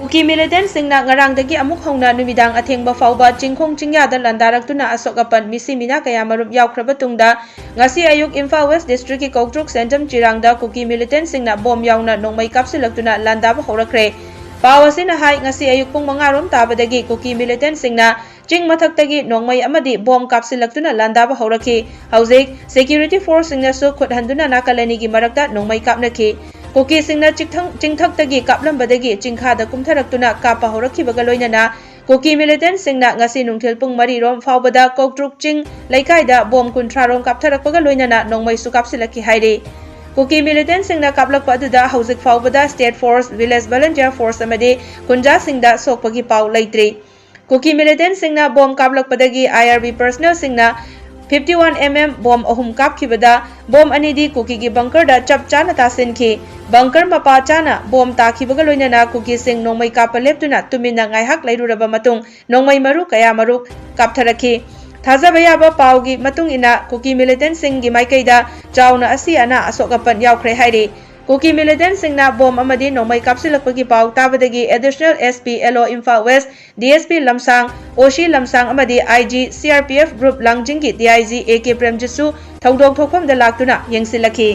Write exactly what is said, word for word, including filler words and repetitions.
ꯀꯨꯀꯤ ꯃꯤꯂꯤꯇꯦꯟꯠꯁꯤꯡꯅ ꯉꯔꯥꯡꯗꯒꯤ ꯑꯃꯨꯛ ꯍꯧꯅ ꯅꯨꯃꯤꯗꯥꯡ ꯑꯊꯦꯡꯕ ꯐꯥꯎꯕ ꯆꯤꯡꯈꯣꯡ ꯆꯤꯡꯌꯥꯗ ꯂꯥꯟꯗꯥꯔꯛꯇꯨꯅ ꯑꯁꯣꯛ ꯑꯄꯟ ꯃꯤꯁꯤ ꯃꯤꯅꯥ ꯀꯌꯥꯃꯔꯨꯝ ꯌꯥꯎꯈ꯭ꯔꯕ ꯇꯨꯡꯗ, ꯉꯁꯤ ꯑꯌꯨꯛ ꯏꯝꯐꯥꯜ ꯋꯦꯁ ꯗꯤꯁꯇ꯭ꯔꯤꯛꯀꯤ ꯀꯧꯇ꯭ꯔꯨꯛ ꯁꯦꯟꯖꯝ ꯆꯤꯔꯥꯡꯗ ꯀꯨꯀꯤ ꯃꯤꯂꯤꯇꯦꯟꯠꯁꯤꯡꯅ ꯕꯣꯝ ꯌꯥꯎꯅ ꯅꯣꯡꯃꯩ ꯀꯥꯞꯁꯤꯜꯂꯛꯇꯨꯅ ꯂꯥꯟꯗꯥꯕ ꯍꯧꯔꯛꯈ꯭ꯔꯦ꯫ ꯄꯥꯎ ꯑꯁꯤꯅ ꯍꯥꯏ, ꯉꯁꯤ ꯑꯌꯨꯛ ꯄꯨꯡ ꯃꯉꯥ ꯔꯣꯝ ꯇꯥꯕꯗꯒꯤ ꯀꯨꯀꯤ ꯃꯤꯂꯤꯇꯦꯟꯠꯁꯤꯡꯅ ꯆꯤꯡ ꯃꯊꯛꯇꯒꯤ ꯅꯣꯡꯃꯩ ꯑꯃꯗꯤ ꯕꯣꯝ ꯀꯥꯞꯁꯤꯜꯂꯛꯇꯨꯅ ꯂꯥꯟꯗꯥꯕ ꯍꯧꯔꯛꯈꯤ꯫ ꯍꯧꯖꯤꯛ ꯁꯦꯀ꯭ꯌꯨꯔꯤꯇꯤ ꯐꯣꯔꯁꯁꯤꯡꯅꯁꯨ ꯈꯨꯠ ꯍꯟꯗꯨꯅ ꯅꯥꯀꯜ ꯑꯅꯤꯒꯤ ꯃꯔꯛꯇ ꯅꯣꯡꯃꯩ ꯀꯥꯞꯅꯈꯤ꯫ ꯀꯨꯀꯤꯁꯤꯡꯅ ꯆꯤꯛꯊꯪ-, ꯆꯤꯡꯊꯛꯇꯒꯤ ꯀꯥꯞꯂꯝꯕꯗꯒꯤ ꯆꯤꯡꯈꯥꯗ ꯀꯨꯝꯊꯔꯛꯇꯨꯅ ꯀꯥꯞꯄ ꯍꯧꯔꯛꯈꯤꯕꯒ ꯂꯣꯏꯅꯅ ꯀꯨꯀꯤ ꯃꯤꯂꯤꯇꯦꯟꯠꯁꯤꯡꯅ ꯉꯁꯤ ꯅꯨꯡꯊꯤꯜ ꯄꯨꯡ ꯃꯔꯤ ꯔꯣꯝ ꯐꯥꯎꯕꯗ ꯀꯧꯇ꯭ꯔꯨꯛ ꯆꯤꯡ ꯂꯩꯀꯥꯏꯗ ꯕꯣꯝ ꯀꯨꯟꯊ꯭ꯔꯥ ꯔꯣꯝ ꯀꯥꯞꯊꯔꯛꯄꯒ ꯂꯣꯏꯅꯅ ꯅꯣꯡꯃꯩꯁꯨ ꯀꯥꯞꯁꯤꯜꯂꯛꯈꯤ ꯍꯥꯏꯔꯤ꯫ ꯀꯨꯀꯤ ꯃꯤꯂꯤꯇꯦꯟꯠꯁꯤꯡꯅ ꯀꯥꯞꯂꯛꯄ ꯑꯗꯨꯗ ꯍꯧꯖꯤꯛ ꯐꯥꯎꯕꯗ state force, village volunteer force ꯑꯃꯗꯤ ꯈꯨꯟꯖꯥꯁꯤꯡꯗ ꯁꯣꯛꯄꯒꯤ ꯄꯥꯎ ꯂꯩꯇ꯭ꯔꯤ꯫ ꯀꯨꯀꯤ ꯃꯤꯂꯤꯇꯦꯟꯠꯁꯤꯡꯅ ꯕꯣꯝ ꯀꯥꯞꯂꯛꯄꯗꯒꯤ ꯑꯥꯏ ꯑꯥꯔ ꯕꯤ ꯄꯔꯁꯅꯦꯜꯁꯤꯡꯅ fifty one M M bomb ꯑꯍꯨꯝ ꯀꯥꯞꯈꯤꯕꯗ, ꯕꯣꯝ ꯑꯅꯤꯗꯤ ꯀꯨꯀꯤꯒꯤ ꯕꯪꯀꯔꯗ ꯆꯞ ꯆꯥꯅ ꯇꯥꯁꯤꯟꯈꯤ꯫ ꯕꯪꯀꯔ ꯃꯄꯥ ꯆꯥꯅ ꯕꯣꯝ ꯇꯥꯈꯤꯕꯒ ꯂꯣꯏꯅꯅ ꯀꯨꯀꯤꯁꯤꯡ ꯅꯣꯡꯃꯩ ꯀꯥꯞꯄ ꯂꯦꯞꯇꯨꯅ ꯇꯨꯃꯤꯟꯅ ꯉꯥꯏꯍꯥꯛ ꯂꯩꯔꯨꯔꯕ ꯃꯇꯨꯡ ꯅꯣꯡꯃꯩ ꯃꯔꯨ ꯀꯌꯥ ꯃꯔꯨ ꯀꯥꯞꯊꯔꯛꯈꯤ꯫ ꯊꯥꯖꯕ ꯌꯥꯕ ꯄꯥꯎꯒꯤ ꯃꯇꯨꯡ ꯏꯟꯅ ꯀꯨꯀꯤ ꯃꯤꯂꯤꯇꯦꯟꯠꯁꯤꯡꯒꯤ ꯃꯥꯏꯀꯩꯗ ꯆꯥꯎꯅ ꯑꯁꯤ ꯑꯅꯥ ꯑꯁꯣꯛ ꯑꯄꯟ ꯌꯥꯎꯈ꯭ꯔꯦ ꯍꯥꯏꯔꯤ꯫ ꯀꯨꯀꯤ ꯃꯤꯂꯤꯇꯦꯟꯠꯁꯤꯡꯅ ꯕꯣꯝ ꯑꯃꯗꯤ ꯅꯣꯡꯃꯩ ꯀꯥꯞꯁꯤꯜꯂꯛꯄꯒꯤ ꯄꯥꯎ ꯇꯥꯕꯗꯒꯤ ꯑꯦꯗꯤꯁꯅꯦꯜ ꯑꯦꯁ ꯄꯤ ꯑꯦꯜ ꯑꯣ Imphal west, D S P ꯂꯝꯁꯥꯡ, ꯑꯣ ꯁꯤ ꯂꯝꯁꯥꯡ ꯑꯃꯗꯤ I G C R P F group ꯂꯥꯡꯖꯤꯡꯒꯤ D I G A K ꯄ꯭ꯔꯦꯝꯖꯤꯠꯁꯨ ꯊꯧꯗꯣꯛ ꯊꯣꯛꯐꯝꯗ ꯂꯥꯛꯇꯨꯅ ꯌꯦꯡꯁꯤꯜꯂꯛꯈꯤ꯫